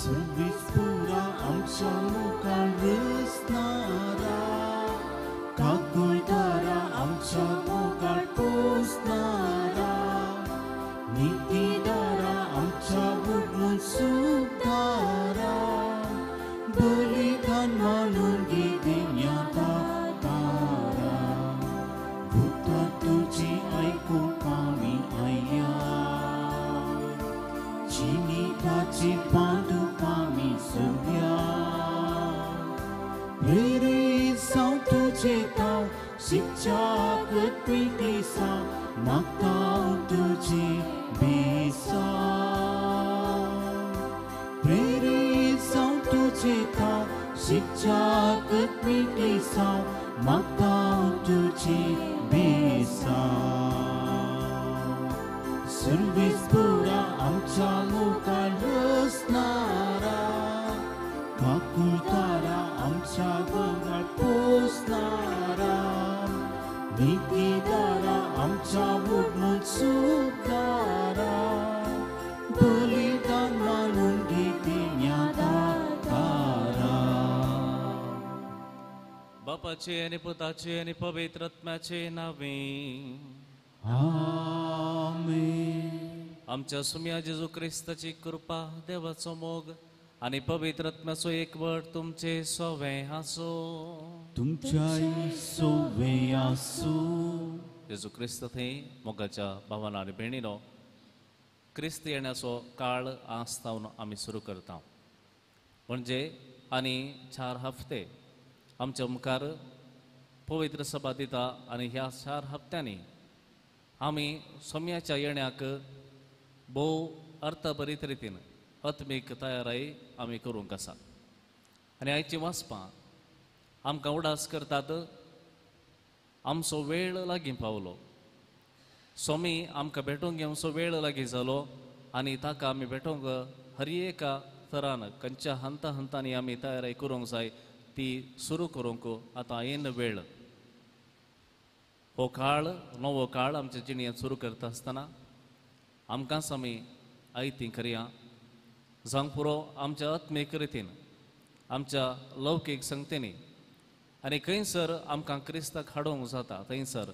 Service पुरा आमच्या मुखार रुसणारा, काकुळदारा आमच्या मुखार पोसणारा, नितीदारा आमच्या उडून सुदारा, बलिदान मानून घेतिया दातारा. भुतां तुजी आयकूंक आमी आयल्या, जिविताची बांदूंक आमी सोदया. प्रेरीत जावं तुजें ताव, शिकच्याक पिटिसांव, मागता तुजी बेसांव. प्रेरीत जावं तुजें ताव, शिकच्याक पिटिसांव, मागता तुजी बेसांव. सर्वीस पुरा आमच्या मुखार रुसणारा, काकुळदारा आमच्या गोंगार पोसणारा, नितीदारा आमच्या उडून सुदारा, बलिदान मानून घेतिया दातारा. बापाचे आनी पुताचे आनी पवित्र आत्म्याचे नावे आमेन. आमच्या सुम्या जेजू क्रिस्ताची कृपा, देवाचो मोग आनी पवित्र आत्म्याचो एकवट तुमचे सोवे आसूं. तुमच्याय सोवे आसूं. जेजू क्रिस्त थंय मोगाच्या भावान आनी भयणीनो, क्रिस्त येण्याचो काळ आस्तावन आमी सुरू करता. म्हणजे आनी 4 हफ्ते आमच्या मुखार पवित्र सभा दिता आनी ह्या 4 हप्त्यांनी आमी सोम्याच्या येण्याक भोव अर्थभरीत रितीन आत्मीक तयाराय आमी करूंक आसा. आनी आयची वाचपां आमकां उडास करतात. आमचो वेळ लागीं पावलो, स्वामी आमकां भेटूंक येवचो वेळ लागीं जालो आनी ताका आमी भेटूंक हर एका तरान खंयच्या हंता हंतांनी आमी तयाराय करूंक जाय ती सुरू करूंक आतां येन वेळ. हो काळ, नवो काळ आमच्या जिणेंत सुरू करता आसतना आमकांच आमी आयती करया, जावंक पुरो आमच्या आत्मीक रितीन, आमच्या लौकीक संगतेनी आनी खंयसर आमकां क्रिस्ताक हाडूंक जाता थंयसर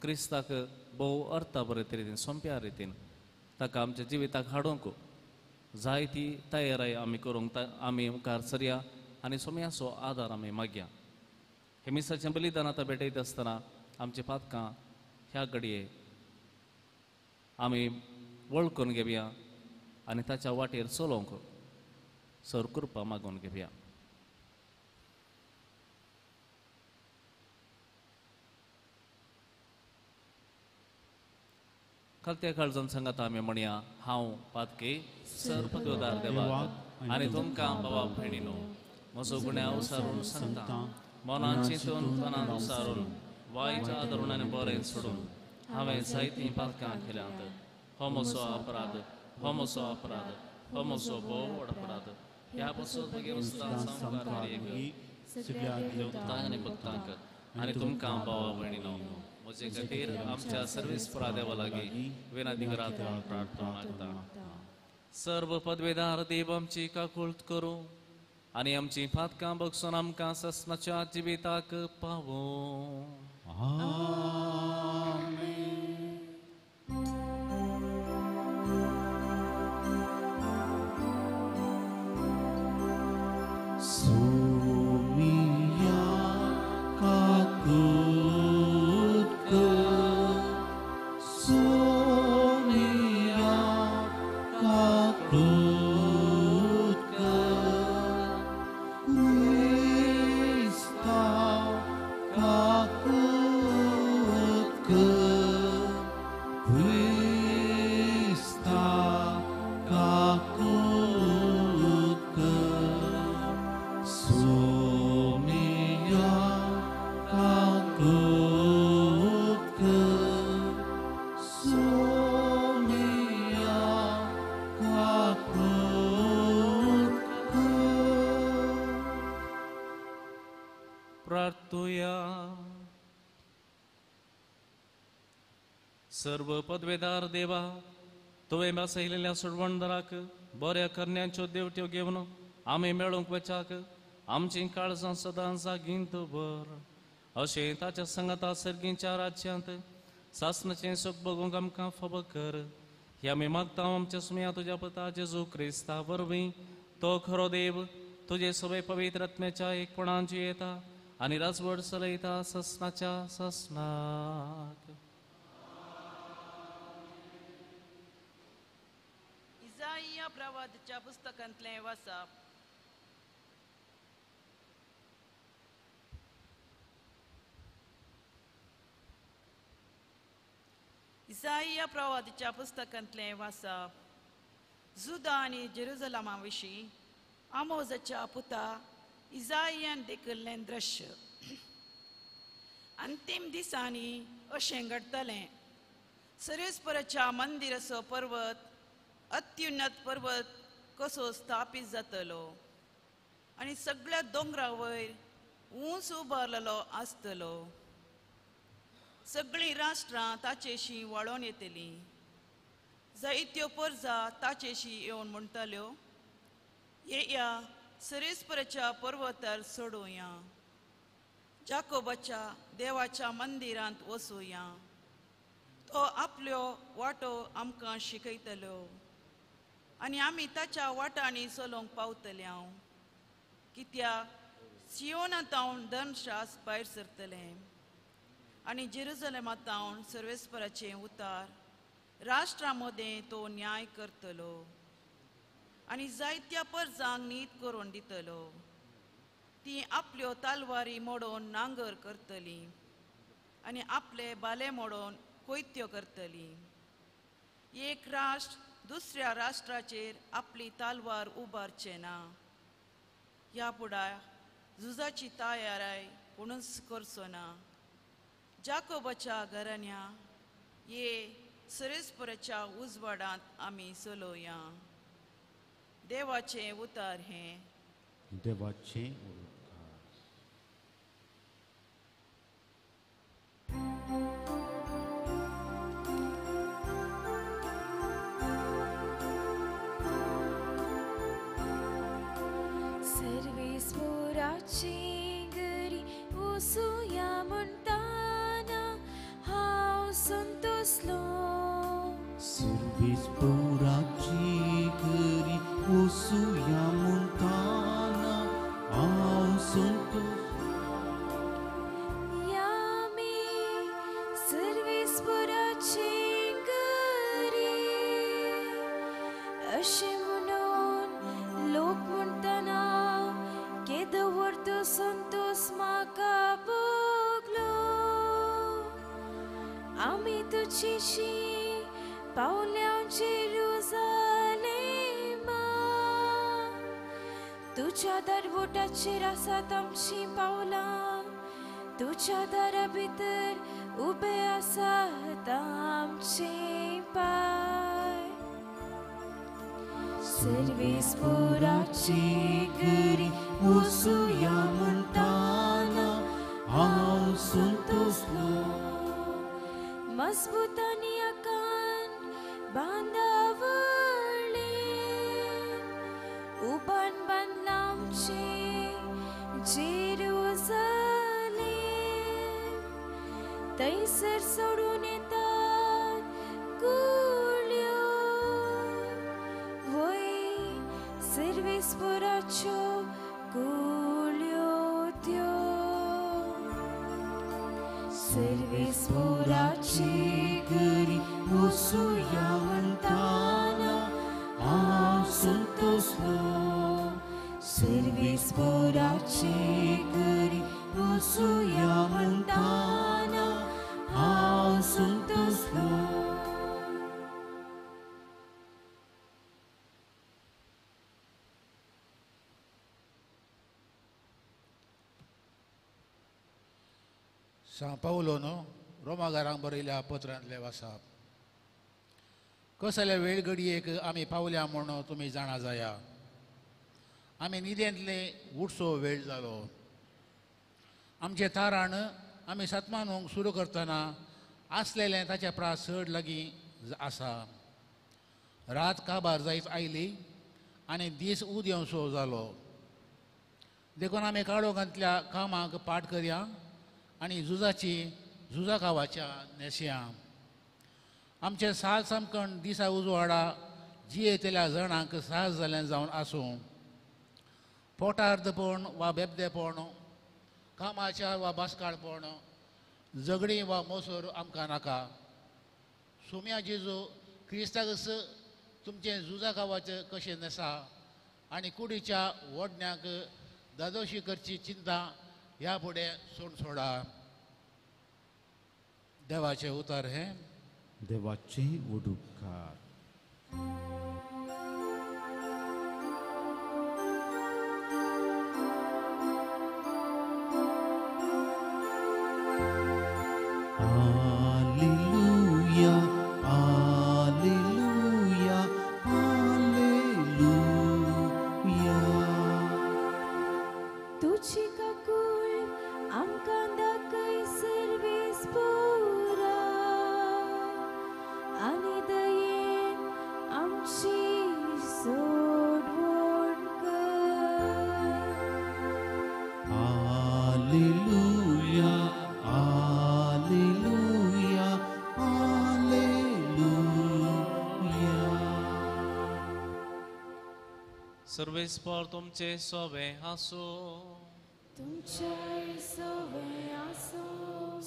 क्रिस्ताक भोव अर्थाभरीत रितीन, सोंप्या रितीन ताका आमच्या जिविताक हाडूंक जाय ती तयाराय आमी करूंक आमी मुखार सरया आनी सोम्याचो आदार आमी मागया. हे मिसाचें बलिदान आतां भेटयता आसतना आमची पातकां ह्या घडये आमी वळखून घेवया आनी ताच्या वाटेर चलोवंक सर कृपा मागून घेवया. खालत्या काळजान सांगात आमी म्हणया, हांव पातकी सर पदवदार देवाक आनी तुमकां बाबा भयणीनो म्हजो गुन्यांव सारून सांगता, मनान चिंतून तनान उसारून वायट आदरून आनी बरें सोडून हांवें जायतीं पातकां केल्यांत. हो म्हजो अपराध, हो म्हजो अपराध, हो म्हजो भोव व्हड अपराध. ह्या पसून मागीर सामकार देवतांक आनी भक्तांक आनी तुमकां भावा भयणीनो म्हजे खातीर आमच्या सर्वीस पुरा देवा लागीं विनंती करात प्रार्थना मागता. सर्व पदवेदार देव आमची काकुळट करूं आनी आमची पातकां बगसून आमकां सस्नाच्या जिविताक पावूं. आमेन. सोमिया काकुळट कर, सोमिया काकुळट कर, क्रिस्ता काकुळट कर, क्रिस्ता काकुळट कर, सोमिया काकुळट कर, सोमिया काकुळट कर. प्रार्थुया. सर्व पदवेदार देवा, तुवें बसयलेल्या सोडवणदाराक बऱ्या करण्यांच्यो देवट्यो घेवन आमी मेळूंक वचाक आमचीं काळजां सदां जागीं दवर. अशें ताच्या संगता सर्गींच्या राज्यांत सासणाचें सूख भोगूंक आमकां फावो कर. हे आमी मागता आमच्या सुम्या तुज्या पुता जेजू क्रिस्ता वरवीं. तो खरो देव तुजे सगळे पवित्र आत्म्याच्या एकपणान जियेता आनी राजवट चलयता ससनाच्या ससनाक. इजाइया प्रवादाच्या पुस्तकांतलें वाचप. इजाइया प्रवादाच्या पुस्तकांतलें वाचप. जुदा आनी जेरुजलमा विशीं आमोजाच्या पुता इजाइयान देखिल्लें दृश्य. अंतीम दिसांनी अशें घडटलें, सरेस्पराच्या मंदिराचो पर्वत अत्युन्नत पर्वत कसो स्थापीत जातलो आनी सगळ्या दोंगरा वयर ऊंच उबारलेलो आसतलो. सगळीं राष्ट्रां ताचेशी वळोन येतलीं, जायत्यो परजा ताचेशी येवन म्हणटाल्यो, येया सरेस्पराच्या पर्वतार सोडुया, जाकोबाच्या देवाच्या मंदिरांत वचुया, तो आपल्यो वाटो आमकां शिकयतलो आनी आमी ताच्या वाटांनी चलोवंक पावतले. हांव कित्याक सियोनांत धर्मशास्त्र भायर सरतलें आनी जेरुजलेमांत सर्वेस्पराचें उतार राष्ट्रां मदें तो न्याय करतलो आनी जायत्या परजांक नीत करून दितलो. ती आपल्यो तालवारी मोडोवन नांगर करतली आनी आपले बाले मोडोवन कोयत्यो करतली. एक राष्ट्र दुसऱ्या राष्ट्राचेर आपली तालवार उबारचें ना. ह्या फुडार झुजाची तयाराय कोणूच करचो ना. जाकोबाच्या घराण्या ये सरेस्पराच्या उजवाडांत आमी चलोवया. देवाचें उतार हें. देवाचें उतार. सर्वेस्पराची घरी वचुया म्हणटाना हांव संतोसलो. सर्वेस्पराची घरी वचुया म्हणटाना हांव संतोसलो. या आमी सर्वेस्पराची घरी अशें म्हणून लोक म्हणटना केदो व्हडलो संतोस म्हाका भोगलो. आमी तुजीशी पावल्या जेरुजलेमा, तुज्या दरवटाचेर आसात आमचीं पावलां, तुज्या दारा भितर उबे आसात आमचे पांय. सर्वेस्पराची घरी वचुया म्हणटाना हांव संतोसलो. मजबूत आनी आकांत बांदावळी उबान बांदलां आमचें जेरुजलेम. थंयसर सोडून येतात गुळयो, वय सर्वेस्पराच्यो गुळयो त्यो. सर्वेस्पराची घरी वचुया म्हणटाना हांव संतोसलो. सर्वेस्पराची घरी वचुया म्हणटाना हांव संतोसलो. सां पावलोन रोमागारांक बरयल्या पत्रांतलें वाचप. कसल्या वेळ घडयेक आमी पावल्या म्हूण तुमी जाणा जाया. आमी न्हिदेंतले उठचो वेळ जालो. आमचें तारण आमी सतमानूंक सुरू करतना आसलेलें ताच्या प्रास चड लागीं आसा. रात काबार जायत आयली आनी दीस उदेवसो जालो. देखून आमी काळोखांतल्या कामाक पाठ करया आनी झुजाची झुजा खावाच्या न्हेसया. आमचे साल सामकण दिसा उजवाडा जियेतल्या जाणांक साहस जालें जावन आसूं. पोटार्दपण वा बेबदेपण, कामाच्या वा बासकाळपण, झगडीं वा मोसोर आमकां नाका. सोम्या जेजू क्रिस्ताक तुमचें झुजा खावाचें कशें न्हेसा आनी कुडीच्या वडण्याक दादोशी करची चिंता ह्या फुडें सोड सोडा. देवाचें उतर हें. देवाचे उडुपकार. Alleluia, alleluia, alleluia. तुझी काकूळ आमकां दाखय सर्वीस पुरा आनी दयेन आमची सोडवण कर. Alleluia, alleluia, alleluia. सर्वेस्पर तुमचे सोबे आसो. तुमचे सोबे आसो.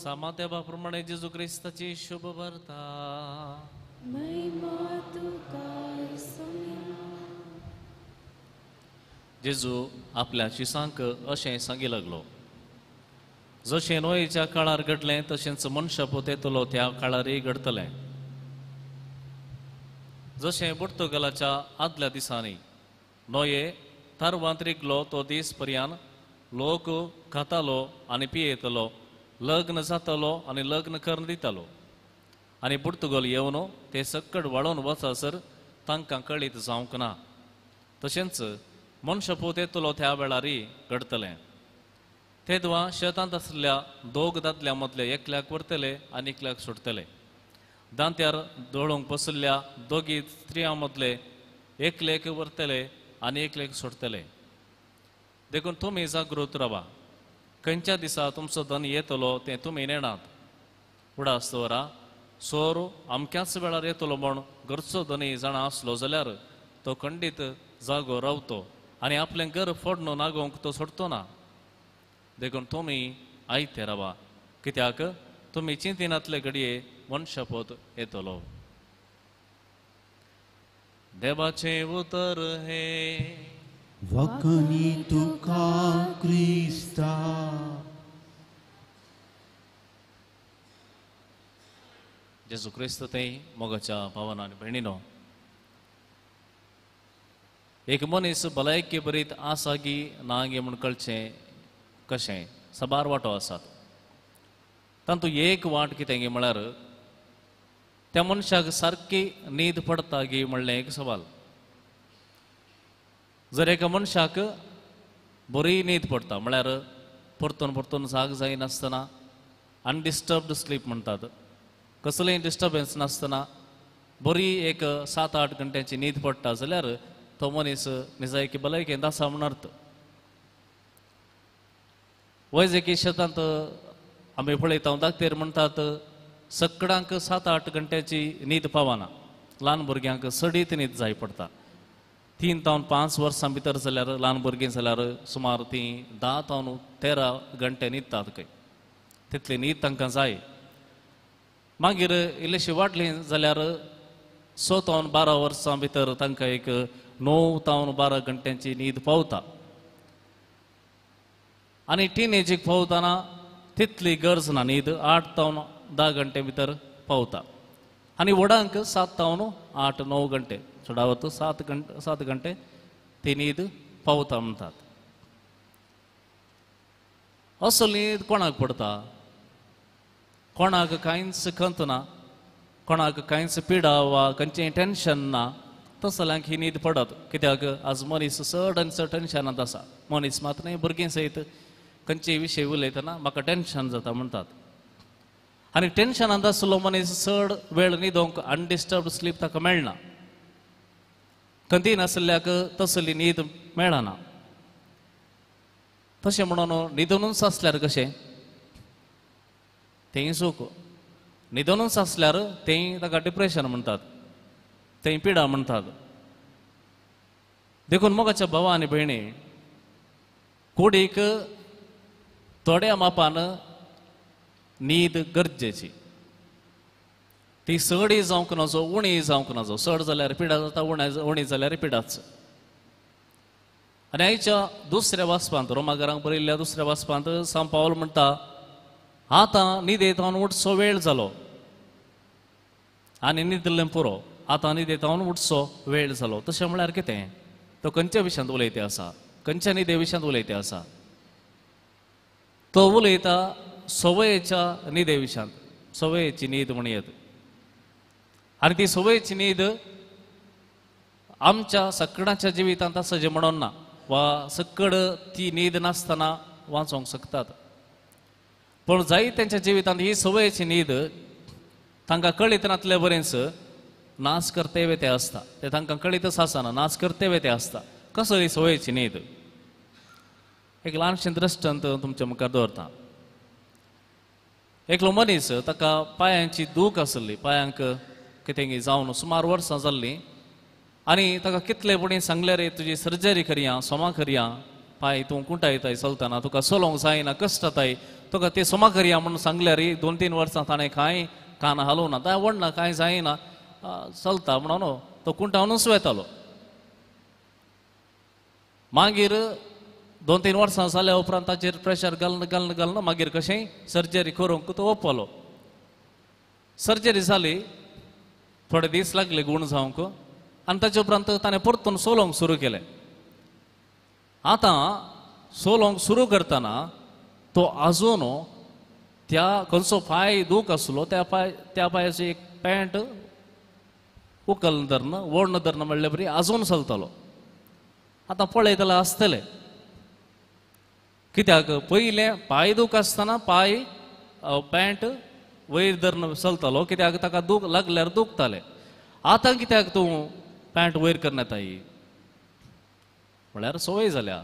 सामात्या प्रमाणे जेजू क्रिस्ताची शुभ वार्ता. महिमा तुका सोम्या. जेजू आपल्या शिसांक अशें सांगी लागलो, जशें नोयेच्या काळार घडलें तशेंच मनशापोत येतलो त्या काळारय घडतलें. जशें पुर्तुगालाच्या आदल्या दिसांनी नोये तारवांत रिगलो तो दीस पर्यान लोक खातालो आनी पियेतलो, लग्न जातालो आनी लग्न करून दितालो. आनी पुर्तुगाल येवन ते सक्कड वाळोवन वचासर तांकां कळीत जावंक ना. तशेंच मनशापोत येतलो त्या वेळारय घडतलें. तेदवा शेतांत आसल्या दोग दादल्या मदले एकल्याक व्हरतले आनी एकल्याक सोडटले. दांत्यार दळूंक बसल्या दोगी स्त्रियां मदले एकलेक व्हरतले आनी एकलेक सोडटले. देखून तुमी जागृत रावा. खंयच्या दिसा तुमचो धन येतलो तें तुमी नेणात. उडास दवरा, सोर अमक्याच वेळार येतलो म्हूण घरचो धनी जाणा आसलो जाल्यार तो खंडीत जागो रावतो आनी आपलें घर फोडणू नागोवंक तो सोडतो ना. देखून तुमी आयते रावा, कित्याक तुमी चिंतिनातले घडये मनशापोत येतलो. देवाचें उतर हें. वखणी तुका क्रिस्ता. जेजू क्रिस्त ते मोगाच्या भावान आनी भयणीनो, एक मनीस भलायकी बरीत आसा गी ना गी म्हूण कळचें कशें? साबार वांटो आसात. तातूंत एक वाट कितें गी म्हळ्यार त्या मनशाक सारकी न्हीद पडटा गी म्हणलें एक सवाल. जर एका मनशाक बरी न्हीद पडटा म्हळ्यार परतून परतून जाग जायनासतना, अनडिस्टर्ब्ड स्लीप म्हणटात, कसलेंय डिस्टर्बन्स नासतना बरी एक 7-8 घंट्यांची न्हीद पडटा जाल्यार तो मनीस निजायकी भलायकेंत आसा म्हूण अर्थ. वैजकी शेतांत आमी पळयता, दाक्तेर म्हणटात सकडांक 7-8 घंट्याची न्हीद पावना, ल्हान भुरग्यांक सडीत न्हीद जाय पडटा. 3 तावन 5 वर्सां भितर जाल्यार ल्हान भुरगीं जाल्यार सुमार तीं 10 तावन 13 घंटे न्हिदतात खंय, तितली न्हीद तांकां जाय. मागीर इल्लीशी वाडली जाल्यार 6 तावन 12 वर्सां भितर तांकां एक 9 तावन 12 घंट्यांची न्हीद पावता. आनी टिनेजीक पावतना तितली गरज ना, न्हीद 8 तावन 10 घंटे भितर पावता. आनी व्हडांक 7 तावन 8-9 घंटे, चडावत 7 घंटे ती न्हीद पावता म्हणटात. असो न्हीद कोणाक पडटा? कोणाक कांयच खंत ना, कोणाक कांयच पिडा वा खंयचें टेन्शन ना, तसल्यांक ही न्हीद पडत. कित्याक आज मनीस चड आनी चड टेन्शनांत आसा. मनीस मात न्हय, भुरगीं सयत खंयचेय विशय उलयतना म्हाका टेन्शन जाता म्हणटात. आनी टेन्शनांत आसलो मनीस चड वेळ न्हिदोंक अनडिस्टर्ब स्लीप ताका मेळना. खंती नासल्याक तसली न्हीद मेळना. तशें म्हणून न्हिदूनच आसल्यार कशें तेंय चूक. न्हिदूनच आसल्यार तेंय ताका डिप्रेशन म्हणटात, तेंय पिडा म्हणटात. देखून मोगाच्या भावा आनी भयणी, कुडीक थोड्या मापान न्हीद गरजेची. ती चडय जावंक नजो, उणीय जावंक नजो. चड जाल्यार पिडा जाता, उणी जाल्यार पिडाच. आनी आयच्या दुसऱ्या वाचपांत, रोमागरांक बरयल्ल्या दुसऱ्या वाचपांत सांत पावल म्हणटा, आतां न्हिदेंत उठचो वेळ जालो आनी न्हिदलें पुरो, आतां न्हिदेंत उठचो वेळ जालो. तशें म्हळ्यार कितें? तो खंयच्या विशयांत उलयता आसा, खंयच्या न्हिदे विशयांत उलयता आसा? तो उलयता संवयेच्या न्हिदे विशयांत, संवयेची न्हीद म्हणयेत. आनी ती संवयेची न्हीद आमच्या सकडाच्या जिवितांत आसा जें म्हणून ना, वा सकड ती न्हीद नासतना वाचोंक शकतात. पूण जाय तेंच्या जिवितांत ही संवयेची न्हीद तांकां कळीत नातले बरेंच नाश करते ते आसता. ते तांकां कळीतच आसना, नाश करते ते आसता. कसली संवयेची न्हीद? एक ल्हानशें दृश्टांत तुमच्या मुखार दवरता. एकलो मनीस, ताका पांयांची दूख आसली, पांयांक कितें जावन सुमार वर्सां जाल्लीं. आनी ताका कितले पुणी सांगले रे, तुजी सर्जरी करया, सोमा करया, पांय तूं कुंटायताय चलतना, तुका चलोवंक जायना, कश्ट जाताय, तुका ते सोमा करया म्हणून सांगले रे. 2-3 वर्सां ताणें कांय कान हालोवना, तांय व्हडना, कांय जायना, चलता म्हणून तो कुंटावनूच वेतालो. मागीर 2-3 वर्सां जाल्या उपरांत ताचेर प्रेशर घालून घालून घालून मागीर कशेंय सर्जरी करूंक तो ओपलो. सर्जरी जाली, थोडे दीस लागले गूण जावंक, आनी ताचे उपरांत ताणें परतून चलोवंक सुरू केलें. आतां चलोवंक सुरू करतना तो आजून त्या खंयचो पांय दूख आसलो त्या पांयाची एक पॅन्ट उकल धरून ओडन धरून म्हणले बरी आजून चलतालो. आतां पळयतले आसतले, कित्याक पयलें पांय दूख आसतना पांय पॅन्ट वयर धरून चलतालो, कित्याक ताका दूख लागल्यार दुखतालें. आतां कित्याक तूं पॅन्ट वयर करना ताई? म्हळ्यार संवय जाल्या.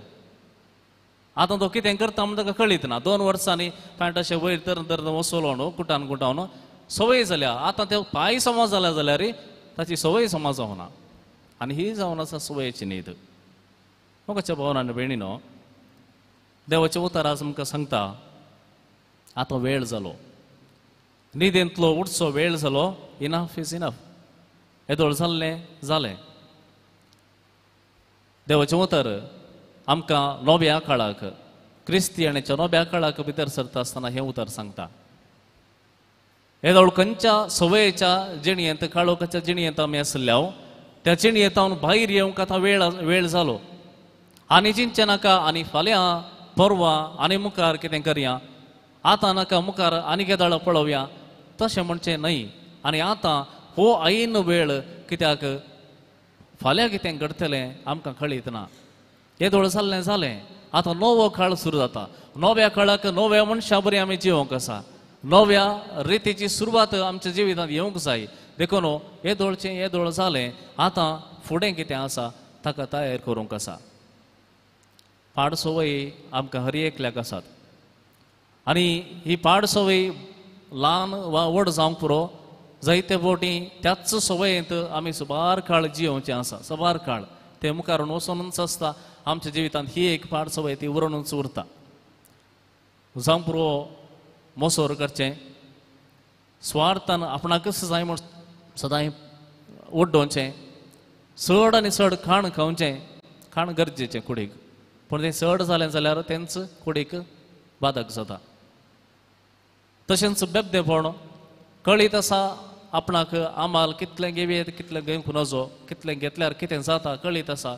आतां तो कितें करता म्हण ताका कळीत ना. 2 वर्सांनी पॅन्ट अशें वयर धरून धरून वसलो न्हू, कुटान कुटावन संवय जाल्या. आतां ते पांय समज जाल्या जाल्यार ताची संवय समज जावना. आनी ही जावन आसा संवयेची न्हीद. मोगाच्या भावान आनी भयणीनो, देवाचें उतर आज आमकां सांगता, आतां वेळ जालो, न्हिदेंतलो उठचो वेळ जालो. Enough is enough. येदोळ जाल्लें जालें. देवाचें उतर आमकां नव्या काळाक, क्रिस्तियाणेच्या नव्या काळाक भितर सरता आसतना हें उतर सांगता. येदोळ खंयच्या संवयेच्या जिणयेंत, काळोखाच्या जिणयेंत आमी आसल्या, त्या जिणयेंत भायर येवंक आतां वेळ जालो. आनी चिंतचें नाका आनी फाल्यां परवां आनी मुखार कितें करया, आतां नाका मुखार आनी केदाळ पळोवया, तशें म्हणचें न्हय. आनी आतां हो ऐन वेळ, कित्याक फाल्यां कितें घडटलें आमकां कळीत ना. येदोळ जाल्लें जालें, आतां नवो काळ सुरू जाता. नव्या काळाक नव्या मनशां बरी आमी जिवंक आसा, नव्या रितीची सुरवात आमच्या जिवितांत येवंक जाय. देखून येदोळचें येदोळ जालें, आतां फुडें कितें आसा ताका तयार करूंक आसा. पाड संवयी आमकां हर एकल्याक आसात, आनी ही पाड संवय ल्हान वा व्हड जावंक पुरो, जायते फावटी त्याच संवयेंत आमी सुमार काळ जियोवचें आसा. सुमार काळ ते मुखार वचोनूच आसता. आमच्या जिवितांत ही एक पाड संवय ती उरोनूच उरता. जावंक पुरो मोसोर करचें, स्वार्थान आपणाकच जाय म्हूण सदांय ओड्डोवचें, चड आनी चड खाण खावचें. खाण गरजेचें कुडीक, पूण तें चड जालें जाल्यार तेंच कुडीक बादक जाता. तशेंच बेबदेपण, कळीत आसा आपणाक आमाल कितलें घेवयेत, कितलें घेवंक नजो, कितलें घेतल्यार कितें जाता कळीत आसा.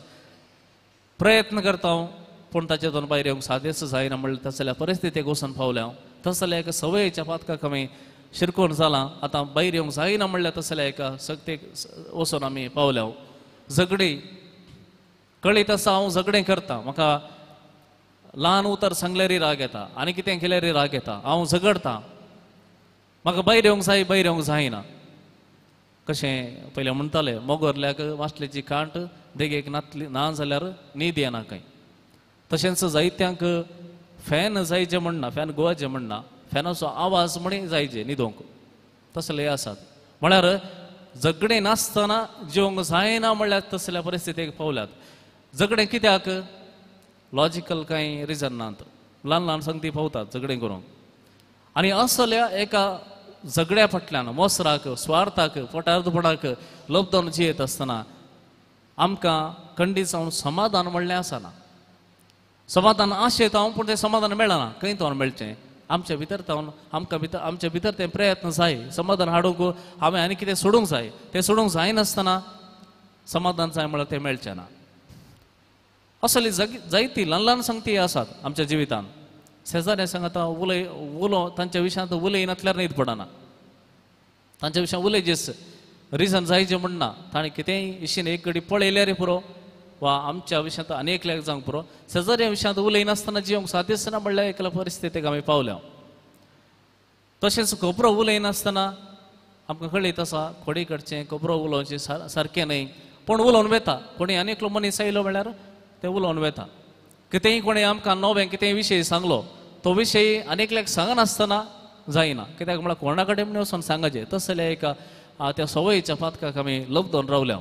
प्रयत्न करता हांव, पूण ताचेतून भायर येवंक सादेच जायना म्हणल्यार तसल्या परिस्थितीक वचून पावल्या हांव. तसल्या एका संवयेच्या पातकाक आमी शिरकून जालां, आतां भायर येवंक जायना म्हणल्यार तसल्या एका सक्तेक वचून आमी पावल्या. झगडी, कळीत आसा हांव झगडें करता, म्हाका ल्हान उतर सांगल्यारय राग येता आनी कितें केल्यारय राग येता, हांव झगडटा, म्हाका भायर येवंक जाय, भायर येवंक जायना. कशें पयलें म्हणटाले, मोगोरल्याक वासलेची कांट देगेक नातली ना जाल्यार न्हीद येना खंय. तशेंच जायत्यांक फॅन जायचे म्हणना, फॅन गोवाचें म्हणना, फॅनाचो आवाज म्हणी जायचे न्हिदोंक, तसले आसात. म्हळ्यार झगडें नासतना जिवंक जायना म्हणल्यार तसल्या परिस्थितीक पावल्यात. झगडें कित्याक? लॉजिकल कांय रिजन नात, ल्हान ल्हान संगती पावतात झगडें करूंक. आनी असल्या एका झगड्या फाटल्यान मोसराक, स्वार्थाक, पोटार्दपणाक लब्दोन जियेत आसतना आमकां खंडीत जावन समाधान म्हणलें आसना. समाधान आशेत हांव, पूण तें समाधान मेळना. खंय तावन मेळचें? आमच्या भितर तावन, आमकां भितर, आमच्या भितर तें प्रयत्न जाय समाधान हाडूंक. हांवें आनी कितें सोडूंक जाय, तें सोडूंक जायनासतना समाधान जाय म्हळ्यार तें मेळचें ना. असली जायती ल्हान ल्हान संगती आसात आमच्या जिवितांत. शेजाऱ्या सांगता उलय उलो तांच्या विशयांत उलयनासल्यार न्हीद पडना, तांच्या विशयान उलयचेच रिजन जायचें म्हणना. ताणें कितेंय इशीन एक कडेन पळयल्यार पुरो वा आमच्या विशयांत आनी एकल्याक जावंक पुरो. शेजाऱ्या विशयांत उलयनासतना जिवंक साध्यच ना म्हणल्यार एकल्या परिस्थितीक आमी पावल्या. तशेंच खबरो उलयनासतना आमकां कळीत आसा खोडी कडचें खबरो उलोवचें सारकें न्हय, पूण उलोवन वता. कोणी आनी एकलो मनीस आयलो म्हणल्यार ते उलोवन वता. कितेंय कोणें आमकां नवें कितेंय विशय सांगलो, तो विशय आनी एकल्याक सांगनासतना जायना. कित्याक म्हळ्यार कोणा कडेन म्हण वचून सांगाचें. तसल्या एका त्या सवयीच्या पातकाक आमी लब्दोन रावल्या.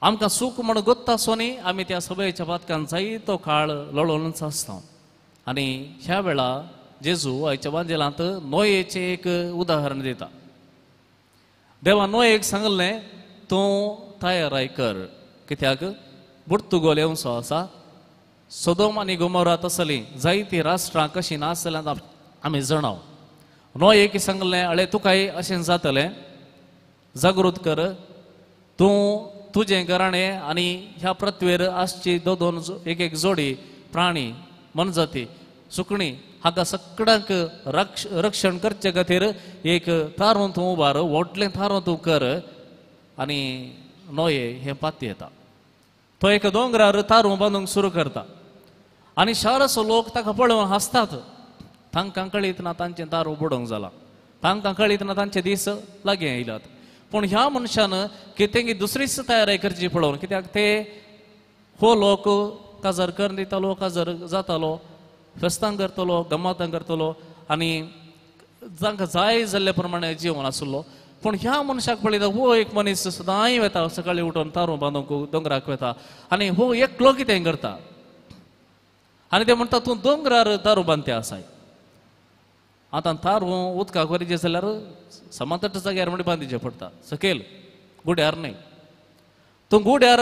आमकां सूख म्हण गोत्ता आसूनय आमी त्या सवयीच्या पातकान जायतो काळ लळोवनच आसता. आनी ह्या वेळा जेजू आयच्या वांजेलांत नोयेचें एक उदाहरण दिता. देवा नोयेक सांगलें तूं तयाराय कर, कित्याक बुर्तुगोल येवचो आसा. सोदोम आनी गोमोरा तसलीं जायतीं राष्ट्रां कशीं नासल्यार आमी जाणाव. नोयेक सांगलें अळे तुकाय अशें जातलें, जागृत कर, तूं तुजें घराणें आनी ह्या पृथ्वेर आसची दोन दोन एक एक जोडी प्राणी मनजाती सुकणी हाका सगळ्यांक रक्षण करचे खातीर एक थारोवन तूं उबार, व्हडलें थारोवन तूं कर. आनी नोये हें पाती येता. तो एक दोंगरार तारूं बांदूंक सुरू करता आनी शाराचो लोक ताका पळोवन हांसतात. तांकां कळीत ना तांचें तारूं बुडोवंक जालां, तांकां कळीत ना तांचे दीस लागीं आयल्यात. पूण ह्या मनशान कितें दुसरीच तयारी करची पळोवन, कित्याक ते हो लोक काजार करून दितालो, काजार जातालो, फेस्तां करतलो, गम्मातां करतलो आनी जांकां जाय जाल्ले प्रमाणे जिवन आसलो. पूण ह्या मनशाक पळयता हो एक मनीस सदांय वता, सकाळीं उठून तारूं बांदूंक दोंगराक वता आनी हो एकलो कितें करता. आनी ते म्हणटा तूं दोंगरार तारूं बांदते आसाय. आतां तारूं उदकाक व्हरचें जाल्यार समातट जाग्यार म्हण बांदिचें पडटा, सकयल गुड्यार न्हय. तूं गुड्यार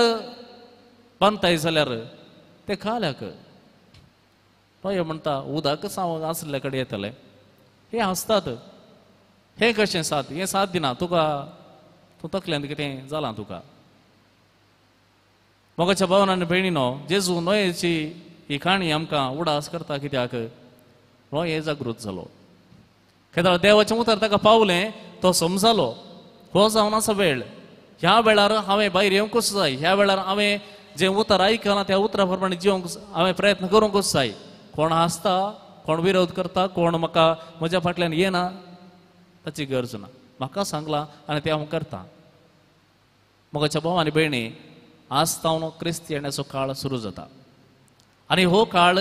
बांदताय जाल्यार ते खाल्याक पळय म्हणटा उदकच हांव आसले कडेन येतलें. हे हांसतात, हें कशें साथ, हें साथ दिना तुका, तूं तकल्यान कितें जालां तुका. मोगाच्या भावन आनी भयणीनो, जेजू नोयेची ही काणी आमकां उडास करता, कित्याक नोये जागृत जालो. केदळ देवाचें उतर ताका पावलें, तो समजालो हो जावन आसा वेळ, ह्या वेळार हांवें भायर येवंकूच जाय, ह्या वेळार हांवें जें उतर आयकलां त्या उतरा प्रमाणे जिवंक हांवें प्रयत्न करूंकूच जाय. कोण हांसता, कोण विरोध करता, कोण म्हाका म्हज्या फाटल्यान येना ताची गरज ना. म्हाका सांगलां आनी तें हांव करतां. म्हज्या भाव आनी भयणी, आज तावन क्रिस्त येण्याचो काळ सुरू जाता आनी हो काळ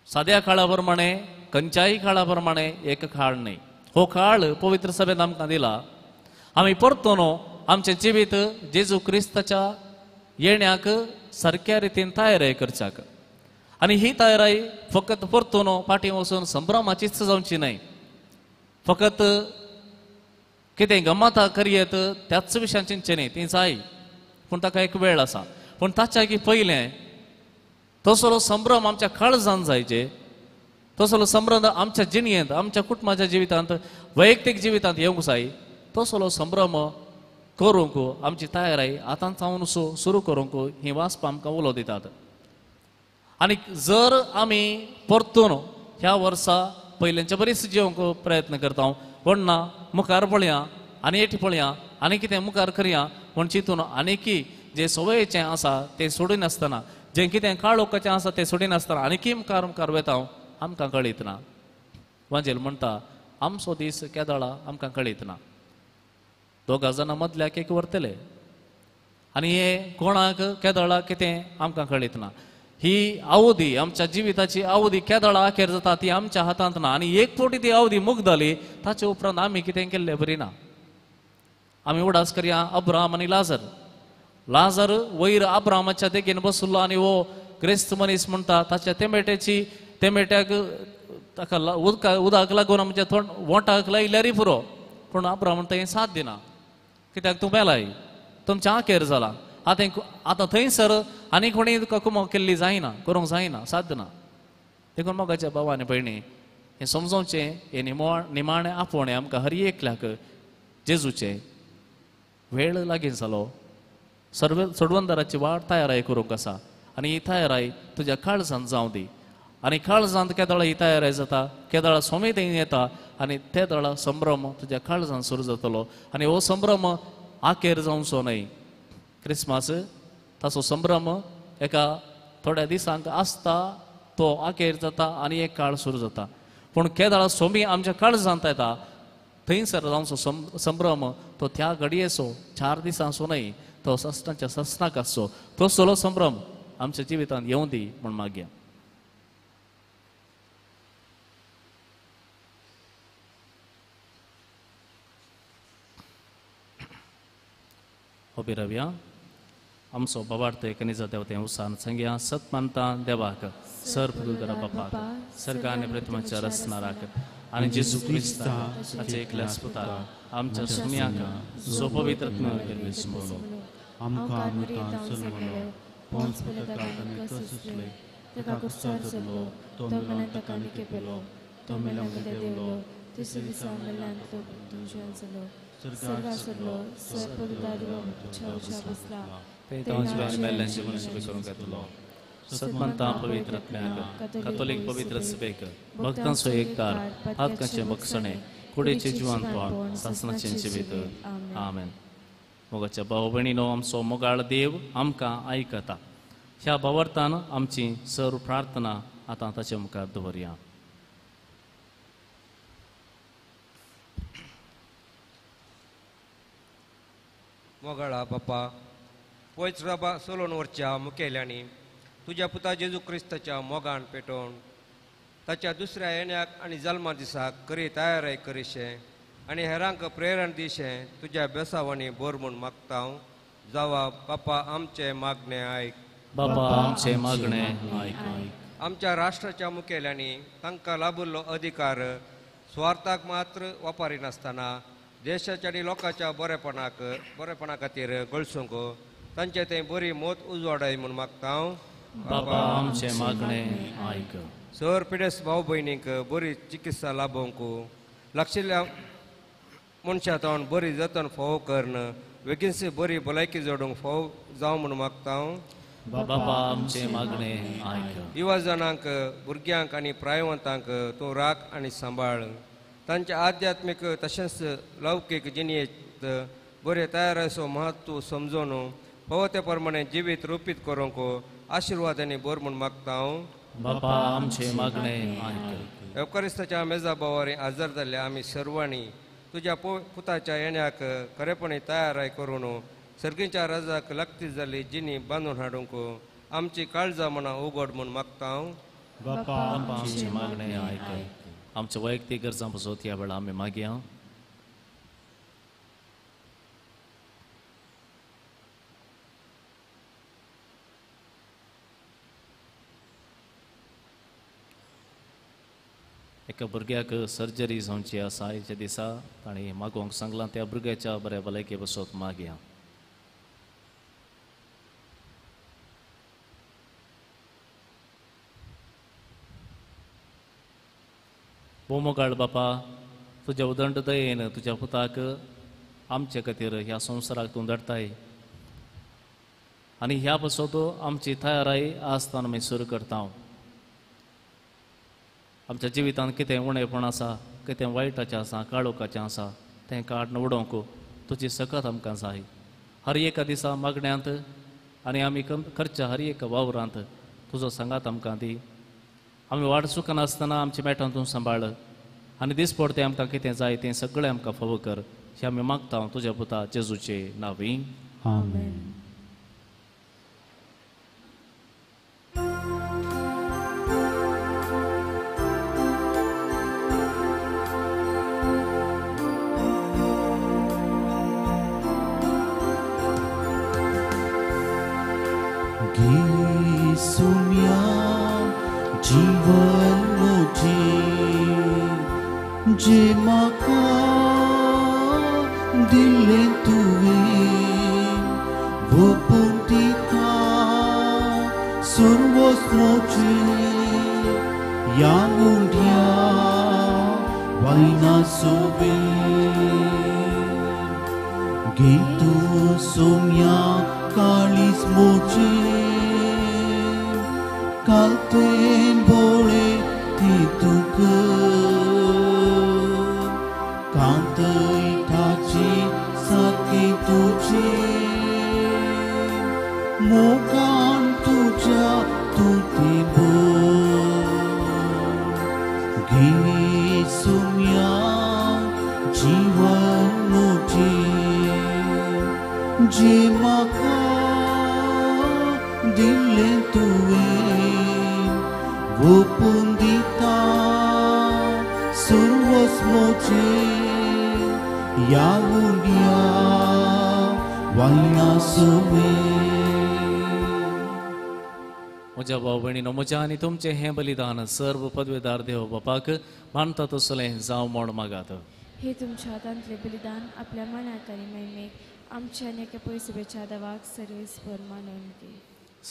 साद्या काळा प्रमाणे खंयच्याय काळा प्रमाणे एक काळ न्हय. हो काळ पवित्र सभेन आमकां दिला. आमी परतून आमचें जिवीत जेजू क्रिस्ताच्या येण्याक सारक्या रितीन तयारी करच्याक. आनी ही तयारी फकत परतून फाटीं वचून संभ्रमाचीच जावची न्हय, फकत कितें गमता करयेत त्याच विशयान चिंतचें न्हय, ती जाय, पूण ताका एक वेळ आसा. पूण ताच्या पयलें तसलो संभ्रम आमच्या काळजान जायचे, तसलो संभ्रम आमच्या जिणेंत, आमच्या कुटुंबाच्या जिवितांत, वैयक्तीक जिवितांत येवंक जाय. तसलो संभ्रम करूंक आमची तयारी आतां सावन सुरू करूंक ही वाचपां आमकां उलो दितात. आनी जर आमी परतून ह्या वर्सा पयल्यांच्या बरीच जिवंक प्रयत्न करता, व्हडना मुखार पळया आनी एटी पळया आनी कितें मुखार करया म्हण चिंतून आनीकी जें सवयेचें आसा तें सोडिनासतना, जें कितें काळोखाचें आसा तें सोडिनासतना आनीकी मुखार मुखार वता, आमकां कळीत ना. वांजेल म्हणटा आमचो दीस केदळा आमकां कळीत ना. दोगां जाणां मदल्याक एक व्हरतले. आनी हे कोणाक केदळा कितें आमकां कळीत ना. ही अवधी आमच्या जिविताची अवधी केदळा अखेर जाता ती आमच्या हातांत ना. आनी एक फावटी ती अवधी मुगदली ताचे उपरांत आमी कितें केल्लें बरी ना. आमी उडास करया अब्राहम आनी लाजर. लाजर वयर अब्राहमाच्या देगेन बसलो आनी हो क्रिस्त मनीस म्हणटा ताच्या तेमेट्याची तेमेट्याक ताका उदका उदक लागून आमच्या थोंड वोंटाक लायल्यारय पुरो, पूण अब्राहम म्हणटा हें साथ दिना, कित्याक तूं मेलाय, तुमच्या आखेर जाला, आतां आतां थंयसर आनी कोणी तुका कुमक केल्ली जायना, करूंक जायना, साथ दिना. देखून मोगाच्या भाव आनी भयणी हें समजोवचें, हें निमाणें आपोवणें आमकां हर एकल्याक जेजूचें. वेळ लागीं जालो, सर्व सोडवंदाराची वाट तयाराय करूंक आसा आनी ही तयाराय तुज्या काळजांत जावं दी. आनी काळजांत केदळा ही तयाराय जाता, केदळा सोमेत येता आनी ते दळा संभ्रम तुज्या काळजांत सुरू जातलो. आनी हो संभ्रम आखेर जावचो न्हय. क्रिसमस ताचो संभ्रम एका थोड्या दिसांक आसता, तो आखेर जाता आनी एक काळ सुरू जाता. पूण केदळा सोमी आमच्या काळजांत येता थंयसर जावचो संभ्रम तो त्या घडयेचो 4 दिसांचो न्हय, तो ससनाच्या ससनाक आसचो. तो सलो संभ्रम आमच्या जिवितांत येवं दी म्हूण मागया. उबी रावया. आमचो बाबार्थ एकनिजा देवते उसान सांगया सत मानता देवाक सर्व बापाक सर्गाने प्रथमाच्या रचणाराक आनी जेजू क्रिस्ताक ताच्या एकल्या पुताक आमच्या सुम्याक जो पवित्र आमकां अमृतान जल्मलो, पोंस पिलाताक आनी तसले ताका कुर्सार चडलो, तो मेल्यान ताका निकेपेलो, तो मेल्यान देवलो, तिसऱ्या दिसा मेल्यान तो तुमच्यान जालो, स्वर्गार सरलो, सर्व बसला, सतमंता पवित्र कॅथोलिक पवित्र सभेक भक्तांचो एकदार हातकांचें बक्षणें कुडीचें जिवनपण सासणाचें जिवीत. आमेन. मोगाच्या भाव भयणीनो, आमचो मोगाळ देव आमकां आयकता. ह्या भावार्थान आमची सर्व प्रार्थना आतां ताचे मुखार दवरया. मोगाळा बापा, पयस बाबा सोलोन वरच्या मुखेल्यांनी तुज्या पुता जेजू क्रिस्ताच्या मोगान पेटोवन ताच्या दुसऱ्या येण्याक आनी जल्मा दिसाक करी तयाराय करीशें आनी हेरांक प्रेरण दिशें तुज्या बेसावांनी बोर म्हूण मागता हांव. जावा बापा आमचें मागणें आयक. बाबा आमचें मागणें आयक. आमच्या राष्ट्राच्या मुखेल्यांनी तांकां लाभिल्लो अधिकार स्वार्थाक मात्र वापरिनासतना देशाच्या आनी लोकांच्या बरेपणा खातीर गळसूंक तांचे थंय बरी मोत उजवाडाय म्हूण मागता हांव. बाबा आमचें मागणें आयक. सर पिडेस्त भाव भयणींक बरी चिकित्सा लाभोवंक, लागशिल्ल्या मनशां तावन बरी जतन फावो करून वेगीनशी बरी भलायकी जोडूंक फावो जावं म्हूण मागता हांव. बाबा आमचें मागणें आयक. युवा जाणांक, भुरग्यांक आनी प्रायवंतांक तूं राख आनी सांबाळ. तांच्या आध्यात्मीक तशेंच लौकीक जिणेंत बरे तयाराचो म्हत्व समजून फावो ते प्रमाणे जिवीत रुपीत करूंक आशिर्वाद आनी बोर म्हूण मागता हांव. बाबा आमचें मागणें आयक. एवकारिस्ताच्या मेजा बोवारी हजर जाल्ल्या आमी सर्वांनी तुज्या पुताच्या येण्याक खरेपणी तयाराय करून सर्गीच्या राजाक लागती जाल्ली जिणी बांदून हाडूंक आमची काळजां मनां उगड म्हूण मागता हांव. बाबा आमचें मागणें आयक. आमच्या वैयक्तीक गरजां पासत ह्या वेळार आमी मागया. एका भुरग्याक सर्जरी जावची आसा आयच्या दिसा, ताणें मागोवंक सांगलां. त्या भुरग्याच्या बऱ्या भलायके पासत मागया. मोगाळ बापा, तुज्या उदंड दयेन तुज्या पुताक आमचे खातीर ह्या संवसाराक तूं धाडटाय आनी ह्या पासत आमची तयाराय आसतना आमी सुरू करता. आमच्या जिवितांत कितें उणेपण आसा, कितें वायटाचें आसा, काळोखाचें आसा, तें काडून उडोवंक तुजी सकत आमकां जाय. हर एका दिसा मागण्यांत आनी आमी करच्या हर एका वावरांत तुजो सांगात आमकां दी. आमी वाट चुकनासतना आमच्या मेटान तूं सांबाळ आनी दिसपडतें आमकां कितें जाय तें सगळें आमकां फावो कर. हें आमी मागता तुज्या पुता जेजूचे नांवी. आमेन. सुम्या जीवन मुझे जे म्हाका दिलें तुवें वोपून दिता सर्वस्व म्हजें ह्या उंड्या वायना सोबें घे तूं सोम्या काळीज म्हजें कालतेन बोळे ती तुका कांतय ताची सारकी तुजी मोगान तुज्या तूं ती घे सुम्या जीवन म्हजें जें म्हाका दिलें तुवें वोपून दिता सर्वस्व म्हजें ह्या उंड्या वायना सोबें. म्हज्या भाव भयणीनो, म्हज्या आनी तुमचें हें बलिदान सर्व पदवेदार देव बापाक मानता तसलें जावं म्हूण मागात. हे तुमच्या हातांतलें बलिदान आपल्या मनाक आनी महिमेक आमच्या आनी एका पयसुब्याच्या देवाक सर्वेस्पर मानून घे.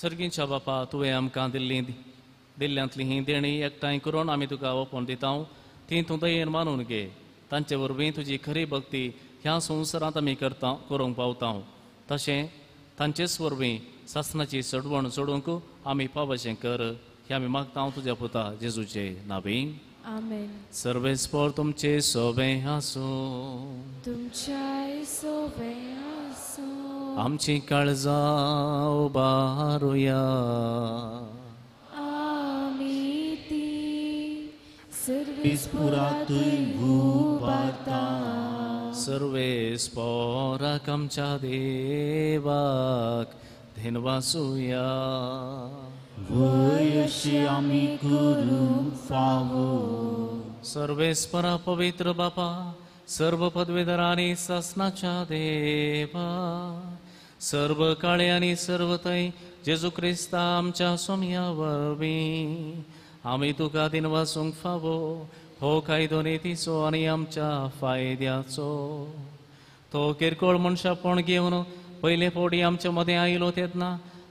सर्गीच्या बापा, तुवें आमकां दिल्ली दिल्ल्यांतली ही देणी एकठांय करून आमी तुका ओंपून दिता, ती तूं दयेन मानून घे. तांचे वरवीं तुजी खरी भक्ती ह्या संवसारांत आमी करता करूंक पावता. तशें तांचेच वरवीं सासणाची चडवण चडूंक आमी पावशें कर हें आमी मागता तुज्या पुता जेजूचे नांवी. आमेन. सर्वेस्पर तुमचे सोबें आसूं. तुमच्याय सोबें आसूं. आमची काळजां उबारुया. आमी ती सर्वेस्पुरातूय उबारता. सर्वेस्पोराक आमच्या देवाक धेनवासुया. वय अशी आमी करूंक फावो. सर्वेस्परा पवित्र बापा, सर्व पदवेदार आनी सासणाच्या देवा, सर्व काळे आनी सर्व थंय जेजू क्रिस्ता आमच्या सोम्या वरवीं आमी तुका दिनवासूंक फावो हो कायदो नितीचो आनी आमच्या फायद्याचो. तो किरकोळ मनशापण घेवन पयले फावटी आमच्या मदें आयलो तेन्ना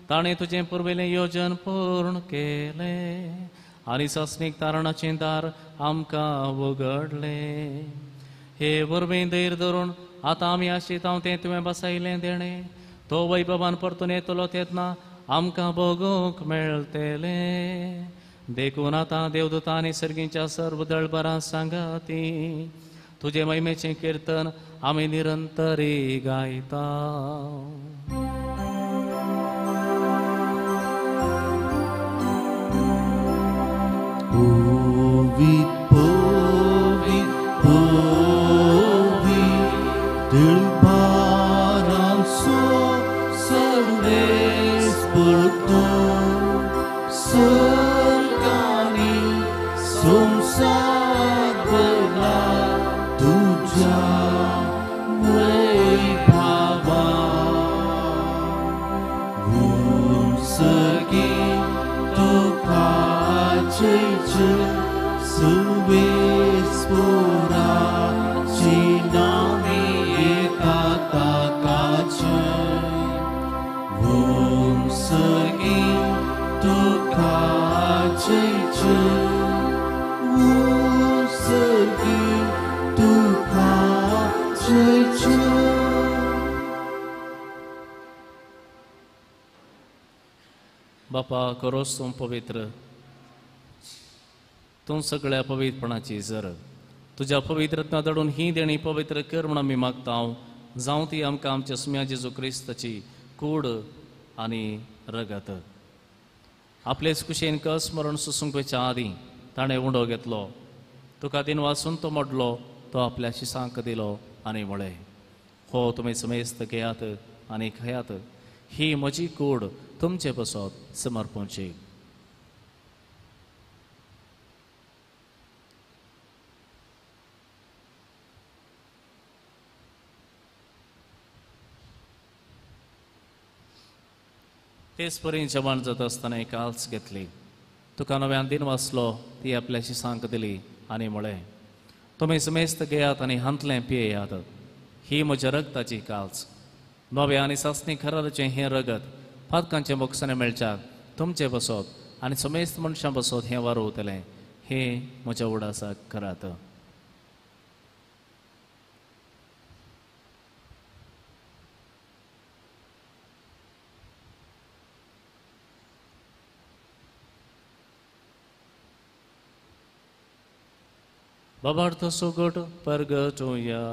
ताणें तुजें पुर्विल्लें योजन पूर्ण केलें आनी सासणीक तारणाचें दार आमकां उगडलें. हे वरवीं धैर्य धरून आतां आमी आशिता तें तुवें बसायलें देणें तो वैभवान परतून येतलो तेन्ना आमकां भोगूंक मेळटलें. देखून आतां देवदूतां आनी सर्गीच्या सर्व दळबरां सांगाती तुजें महिमेचें किर्तन आमी निरंतरी गायता. पवित पवित पवित दिलबारांचो सर्वेस्पर तूं सर्गांनी संवसार भरला तुज्या वैभवान. उंचगी तुका जय जय सर्वेस्पराची नामी येता ताका जय. उंचगी तुका जय जय उंचगी तुका जय जय. बापा करोस तूं पवित्र, तूं सगळ्या पवित्रपणाची जर तुज्या पवित्रत्ना धाडून ही देणी पवित्र कर म्हूण आमी मागता. जावं ती आमकां आमच्या सुम्या जेजू क्रिस्ताची कूड आनी रगत. आपलेच कुशेन कस मरण सोसूंक आदीं ताणें उंडो घेतलो, तुका दिन वासून तो मोडलो, तो आपल्या शिसांक दिलो आनी म्हळें, हो तुमी समेस्त घेयात आनी खायात, ही म्हजी कूड तुमचे पासत समर्पणची. तेच परी जेवण जाता आसतना एक आल्स घेतली, तुका नव्यान दिन वाचलो, ती आपल्याशी सांग दिली आनी म्हळें, तुमी समेस्त घेयात आनी हांतलें पियेयात, ही म्हज्या रगताची काल्स, नव्या आनी सासणी खराचें हें रगत पातकांचें बोगसणें मेळच्याक तुमचें बसत आनी समेस्त मनशां बसत हें वारोवतलें, हें म्हज्या उडासाक करात. बाबार्थ सुगट परगटोया.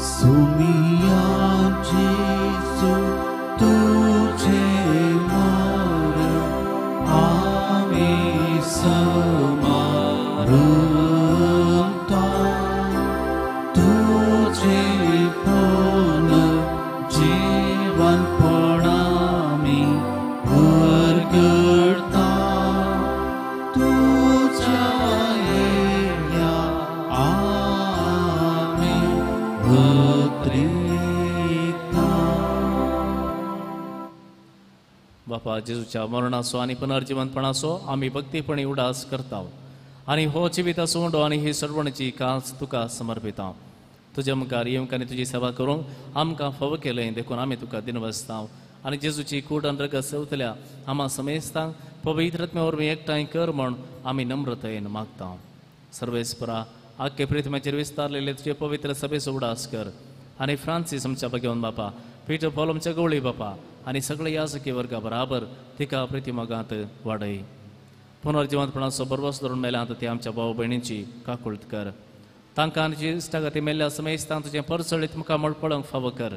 सुमिया जेजू तुझे मरण आमी समारता, तुझे पुन जीवन पणामी परगटता, तुझ्या येण्या आमी उतरिता. बापा जेजूच्या मरणाचो आनी पुनर्जिवंतपणाचो आमी भक्तीपणी उडास करता आनी हो जिविताचो उंडो आनी ही सर्वणची काल्स तुका समर्पिता. तुज्या मुखार येवंक आनी तुजी सेवा करूंक आमकां फावो केलें देखून आमी तुका दिनवासता आनी जेजूची कूड आनी रगत सेवतल्या आमा समेस्तांक पवित्र आत्म्या वरवीं एकठांय कर म्हूण आमी नम्रतायेन मागता. सर्वेस्परा आख्खे प्रिथ्म्याचेर विस्तारलेले तुजे पवित्र सभेचो उडास कर आनी फ्रांसीस आमच्या भगवान बापा, पीटर पॉल आमच्या गवळी बापा आनी सगळे याजकी वर्गा बराबर तिका प्रितिमोगांत वाडय. पुनर्जिवंतपणाचो बरवस धरून मेल्यांत ते आमच्या भाव भयणींची काकुळट कर, तांकां आनी इश्टागती मेल्ल्या समेस्तांक तुजें परचळीत मुखामळ पळोवंक फावो कर.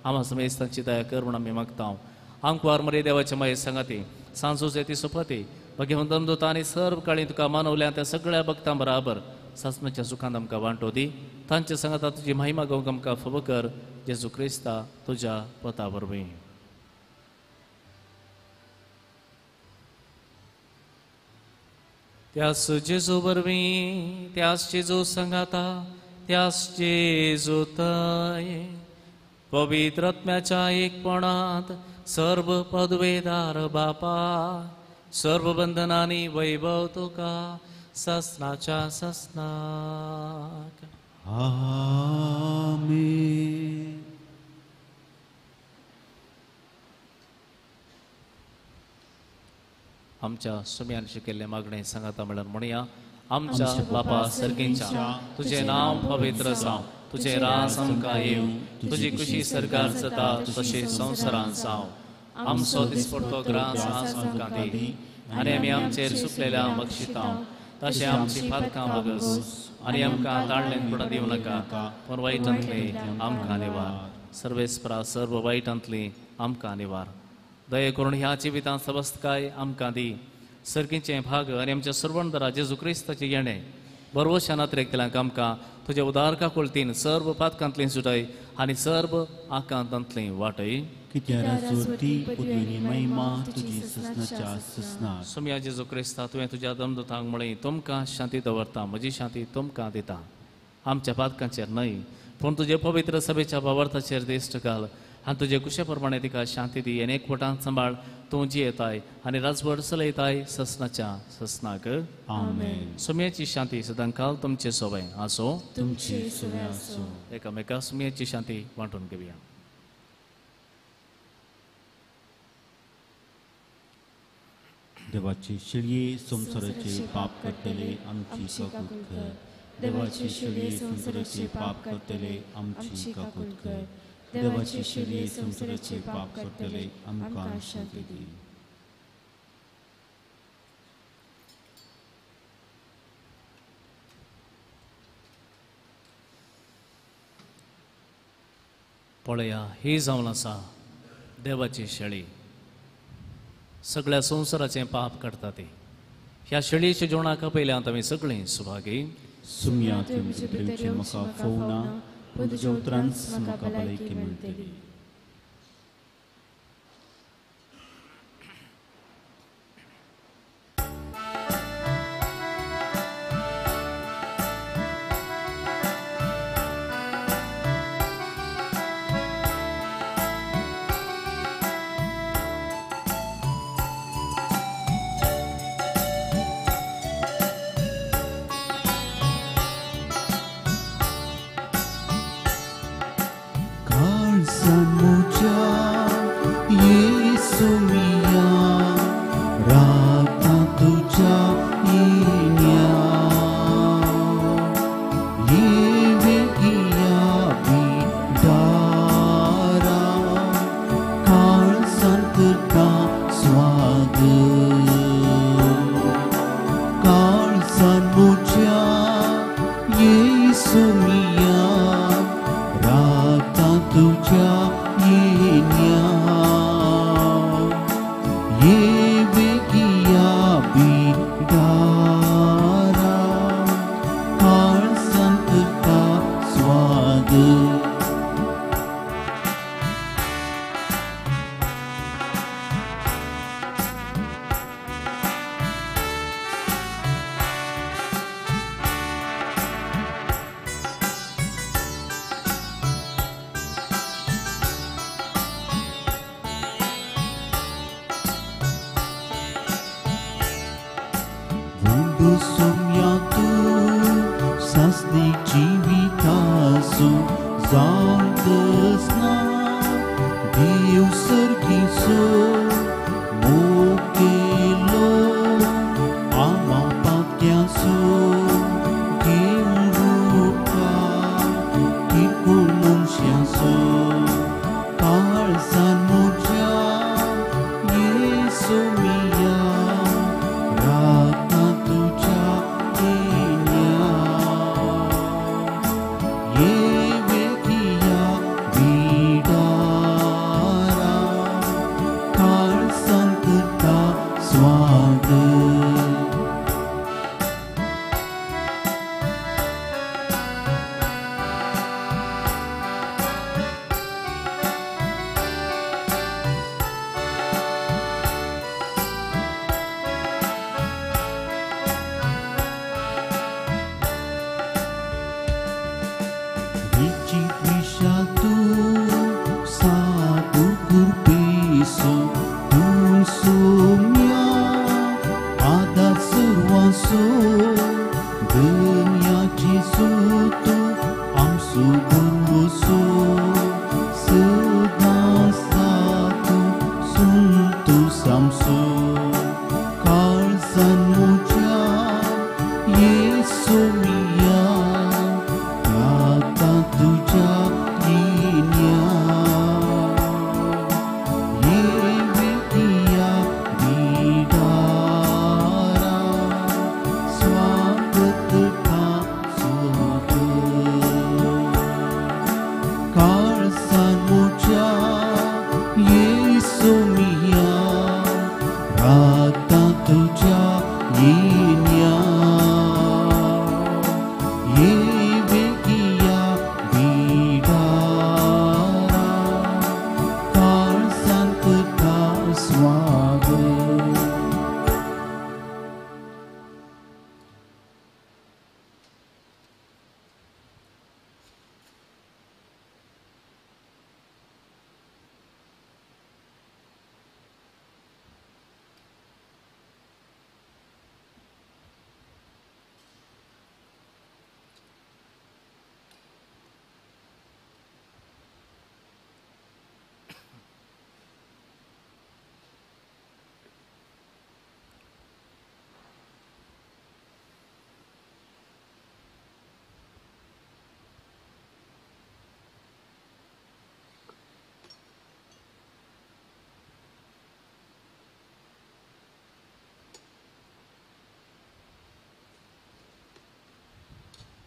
आमा समेस्तांची दया कर म्हूण आमी मागता. आंकवार मरे देवाचे माये सांगाती सांजोचे ती सोपती भगवंत दमदूत आनी सर्व काळी तुका मानवल्या त्या सगळ्या भक्तां बराबर सासणाच्या सुखांत आमकां वांटो दी. तांचे सांगाता तुजी महिमा गावंक आमकां फावो कर, जेजू क्रिस्ता तुज्या पता वरवीं. त्यास जेजू वरवीं, त्यास जेजू सांगाता, त्यास जेजू तय पवित्र आत्म्याच्या एकपणांत सर्व पदवेदार बापा, सर्व बंधनांनी वैभव तुका ससनाच्या ससनाक. आमेन. आमच्या सुम्यान शिकिल्लें मागणें सांगाता म्हणल्यार म्हणया, आमच्या बापा सर्गींच्या तुजें नांव पवित्र जावं, तुजें राज आमकां येवं, तुजी खुशी सरकार जाता तशी संवसारांत जावं. आमचो दिसपडतो ग्रास आज आमकां दी आनी आमी आमचेर सुकलेल्या बक्षिता तशें आमची पातकां बगस आनी आमकां ताळ्ळें दिवं नाका, पूण वायटांतली आमकां निवार. सर्वेस्परा सर्व वायटांतली आमकां निवार. दये करून ह्या जिवितांत सवस्तकाय आमकां दी. सर्गीचें भाग आनी आमच्या सर्वणदरा जेजू क्रिस्ताचें येणें बरवशा नात्रेकतल्यांक आमकां तुज्या उदार काकुळतीन सर्व पातकांतली सुटय आनी सर्व आकांतांतली वाटय. सुम्या जेजू क्रिस्ता, तुवें तुज्या दमदूतांक म्हळें, तुमकां शांती दवरता, म्हजी शांती तुमकां दिता. आमच्या पातकांचेर न्हय पूण तुजे पवित्र सभेच्या भावार्थाचेर दिश्ट घाल आनी तुजे कुशे प्रमाणे तिका शांती दी आनी एकवटान सांबाळ. तूं जियेताय आनी राजवट चलयताय ससनाच्या ससनाक. आमेन. सुम्याची शांती सदांकाल तुमचे सोबे आसो, तुमचे सोबे आसो. एकामेका सुम्याची शांती वांटून घेवया. देवाची शिळये संवसाराचे पाप करतले आमची काकूत कर. देवाची शिळये संवसाराचे पाप करतले आमची काकूत कर. देवाची शिळये संवसाराचे पाप करतले आमकां शांती दी. पळया, ही जावन आसा देवाची शेळी, सगळ्या संवसाराचें पाप काडटा ती. ह्या शेळयेच्या जेवणाक पयल्यात आमी सगळीं सुभागी. सुम्या तुवें म्हजे भितर येवचें म्हाका फोवना, पूण तुज्या उतरांच म्हाका भलायकी मेळटली.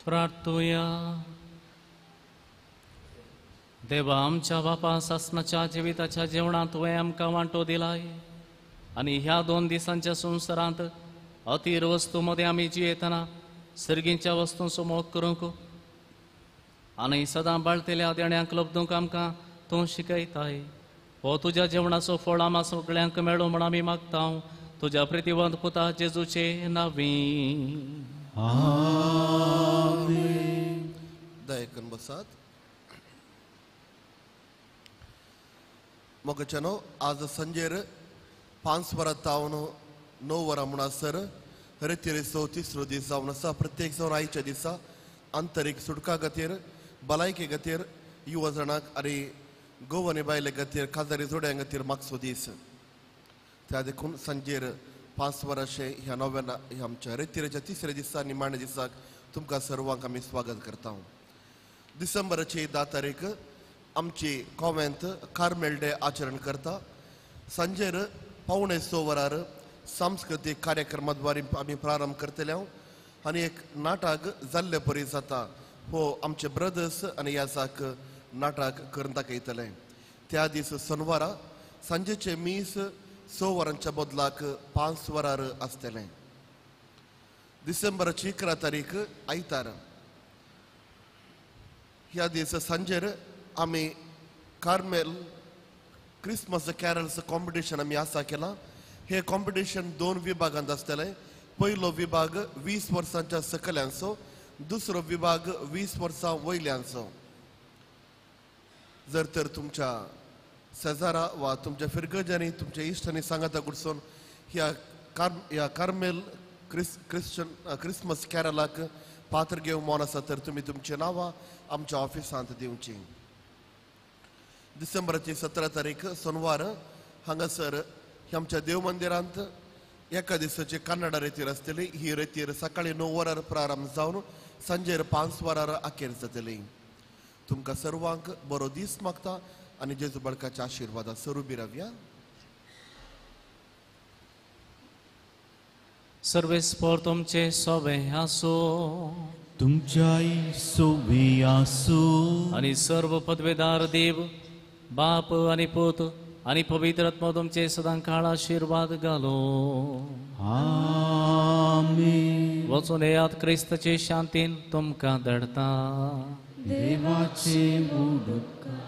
प्रार्थुया. देवा आमच्या बापा सासणाच्या जिविताच्या जेवणांत तुवें आमकां वांटो दिलाय आनी ह्या 2 दिसांच्या संवसारांत अतीर वस्तू मदें आमी जियेतना सर्गींच्या वस्तूंचो मोग करूंक आनी सदां बाळतेल्या देण्यांक लब्दूंक आमकां तूं शिकयताय. हो तुज्या जेवणाचो फळ आमा सगळ्यांक मेळो म्हण आमी मागता तुज्या प्रितिवंत पुता जेजूचे नांवी. आमेन. दयेकन बसात. मोगाच्यानो, आज संजेर 5 वरां तावन 9 वरां म्हणसर रेतिरेचो तिसरो दीस जावन आसा. प्रत्येक जावन आयच्या दिसा आंतरीक सुटका खातीर, भलायके खातीर, युवा जाणांक आनी गोव आनी बायले खातीर, काजारी जोड्यां खातीर मागचो दीस. त्या देखून सांजेर 5 वरांशे ह्या नव्यान ह्या आमच्या रेतिरेच्या तिसऱ्या दिसा निमाण्या दिसाक तुमकां सर्वांक आमी स्वागत करता. डिसेंबराची 10 तारीख आमची कॉवेंत कार्मेल डे आचरण करता. सांजेर 5:45 वरार सांस्कृतीक कार्यक्रमा द्वारे आमी प्रारंभ करतले आनी एक नाटक जाल्ले परी जाता. हो आमचे ब्रदर्स आनी याजाक नाटक करून दाखयतले. त्या दीस सोनवारा सांजेचे मीस 6 वरांच्या बदलाक 5 वरार आसतलें. डिसेंबराची 11 तारीख आयतार. ह्या दीस सांजेर आमी कार्मेल क्रिसमस कॅरल्स कॉम्पिटिशन आमी आसा केलां. हे कॉम्पिटिशन 2 विभागांत आसतलें. पयलो विभाग 20 वर्सांच्या सकल्यांचो, दुसरो विभाग 20 वर्सां वयल्यांचो. जर तर तुमच्या शेजारा वा तुमच्या फिरगजांनी, तुमच्या इश्टांनी सांगाता कुडसून ह्या कार्मेल क्रिश्चन क्रिसमस कॅरलाक पात्र घेवंक मन आसा तर तुमी तुमचीं नांवां आमच्या ऑफिसांत दिवचीं. डिसेंबराची 17 तारीख सोनवार हांगासर आमच्या देव मंदिरांत एका दिसाची कन्नडा रेतीर आसतली. ही रेतीर सकाळी 9 वरार प्रारंभ जावन सांजेर 5 वरार अखेर जातली. तुमकां सर्वांक बरो दीस मागता आनी जेजू बळकाच्या आशिर्वादा सरुबी रावया. सर्वेस्पोर तुमचे सोबे आसो, तुमच्याय सोबे आसो. आनी सर्व पदवेदार देव बाप आनी पूत आनी पवित्र आत्मो तुमचे सदां काळ आशिर्वाद घालो. आमेन. वचून येयात क्रिस्ताचे शांतीन तुमकां धाडटा. देवाचे उपकार.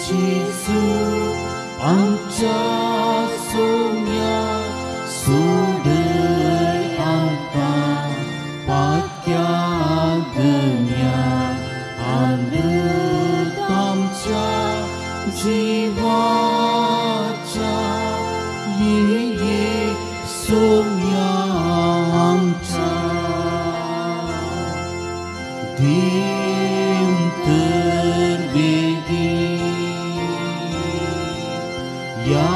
जेजू आमच्या सोम्या सोडय आमकां पातक्या गण्या अमृत आमच्या जिवाच्या ये सोम्या आमच्या देव तर बेगी या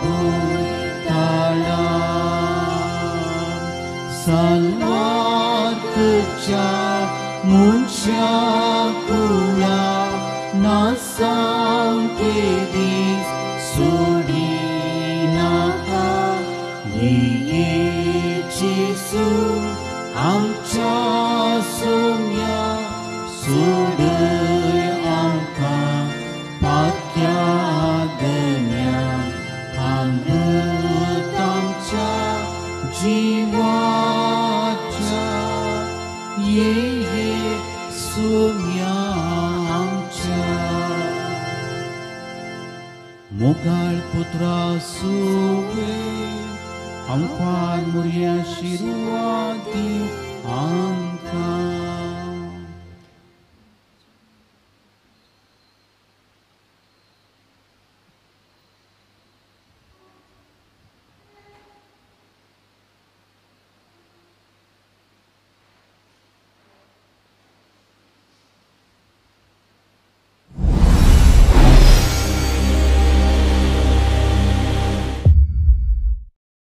भुताळा सलवार करच्या मनशा कुळा नासावके दीस सोडिनाका. ये जेजू आमच्या सोम्या सोडय आमकां पातक्या गण्या अमृत आमच्या जिवाच्या ये सोम्या आमच्या. मोगाळ पुत्रा सुवे आमकां मुर्या आशिर्वाद दी आमकां.